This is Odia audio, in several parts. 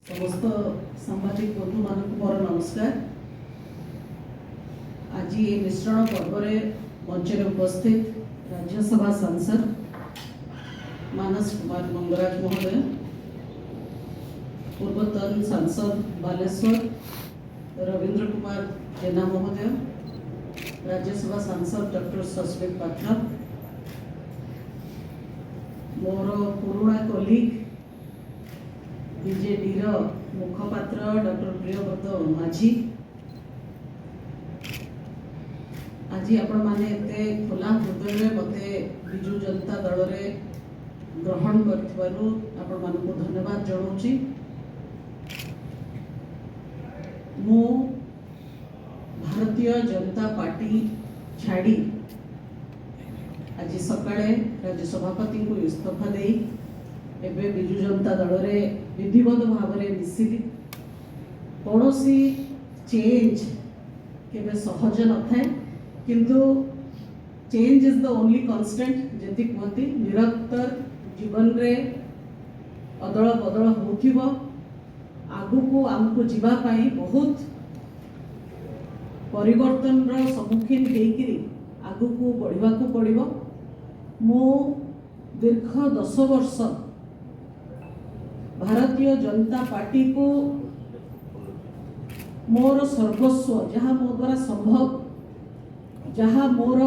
ସମସ୍ତ ସାମ୍ବାଦିକ ବନ୍ଧୁମାନଙ୍କୁ ମୋର ନମସ୍କାର। ଆଜି ଏ ମିଶ୍ରଣ ପର୍ବରେ ମଞ୍ଚରେ ଉପସ୍ଥିତ ରାଜ୍ୟସଭା ସାଂସଦ ମାନସ କୁମାର ମଙ୍ଗରାଜ ମହୋଦୟ, ପୂର୍ବତନ ସାଂସଦ ବାଲେଶ୍ୱର ରବୀନ୍ଦ୍ର କୁମାର ଜେନା ମହୋଦୟ, ରାଜ୍ୟସଭା ସାଂସଦ ଡକ୍ଟର ସସ୍ମିତ ପାତ୍ର, ମୋର ପୁରୁଣା କଲିଗ ବିଜେଡିର ମୁଖପାତ୍ର ଡକ୍ଟର ପ୍ରିୟବ୍ରତ ମାଝୀ, ଆଜି ଆପଣମାନେ ଏତେ ଖୋଲା ହୃଦୟରେ ମୋତେ ବିଜୁ ଜନତା ଦଳରେ ଗ୍ରହଣ କରିଥିବାରୁ ଆପଣମାନଙ୍କୁ ଧନ୍ୟବାଦ ଜଣାଉଛି। ମୁଁ ଭାରତୀୟ ଜନତା ପାର୍ଟି ଛାଡ଼ି ଆଜି ସକାଳେ ରାଜ୍ୟ ସଭାପତିଙ୍କୁ ଇସ୍ତଫା ଦେଇ ଏବେ ବିଜୁ ଜନତା ଦଳରେ ବିଧିବଦ୍ଧ ଭାବରେ ମିଶିଲି। କୌଣସି ଚେଞ୍ଜ କେବେ ସହଜ ନଥାଏ, କିନ୍ତୁ change is the only constant ଯେମିତି କୁହନ୍ତି, ନିରନ୍ତର ଜୀବନରେ ଅଦଳ ବଦଳ ହେଉଥିବ। ଆଗକୁ ଆମକୁ ଯିବା ପାଇଁ ବହୁତ ପରିବର୍ତ୍ତନର ସମ୍ମୁଖୀନ ହେଇକିରି ଆଗକୁ ବଢ଼ିବାକୁ ପଡ଼ିବ। ମୁଁ ଦୀର୍ଘ 10 ବର୍ଷ ଭାରତୀୟ ଜନତା ପାର୍ଟିକୁ ମୋର ସର୍ବସ୍ୱ, ଯାହା ମୋ ଦ୍ୱାରା ସମ୍ଭବ, ଯାହା ମୋର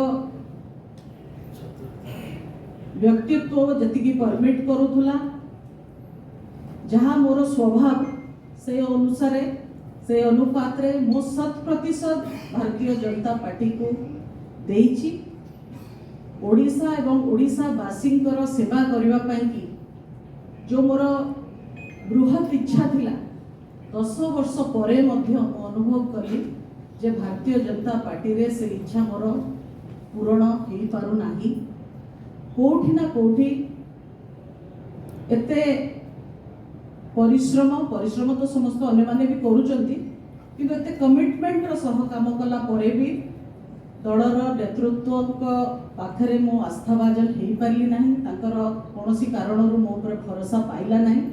ବ୍ୟକ୍ତିତ୍ୱ ଯେତିକି ପରମିଟ୍ କରୁଥିଲା, ଯାହା ମୋର ସ୍ୱଭାବ, ସେ ଅନୁସାରେ, ସେ ଅନୁପାତରେ ମୁଁ ଶତ ପ୍ରତିଶତ ଭାରତୀୟ ଜନତା ପାର୍ଟିକୁ ଦେଇଛି। ଓଡ଼ିଶା ଏବଂ ଓଡ଼ିଶାବାସୀଙ୍କର ସେବା କରିବା ପାଇଁକି ଯେଉଁ ମୋର ବୃହତ୍ ଇଚ୍ଛା ଥିଲା, 10 ବର୍ଷ ପରେ ମଧ୍ୟ ମୁଁ ଅନୁଭବ କଲି ଯେ ଭାରତୀୟ ଜନତା ପାର୍ଟିରେ ସେ ଇଚ୍ଛା ମୋର ପୂରଣ ହେଇପାରୁନାହିଁ। କୋଉଠି ନା କୋଉଠି ଏତେ ପରିଶ୍ରମ, ପରିଶ୍ରମ ତ ସମସ୍ତ ଅନ୍ୟମାନେ ବି କରୁଛନ୍ତି, କିନ୍ତୁ ଏତେ କମିଟମେଣ୍ଟର ସହ କାମ କଲା ପରେ ବି ଦଳର ନେତୃତ୍ୱଙ୍କ ପାଖରେ ମୁଁ ଆସ୍ଥାଭାଜନ ହେଇପାରିଲି ନାହିଁ। ତାଙ୍କର କୌଣସି କାରଣରୁ ମୋ ଉପରେ ଭରସା ପାଇଲା ନାହିଁ।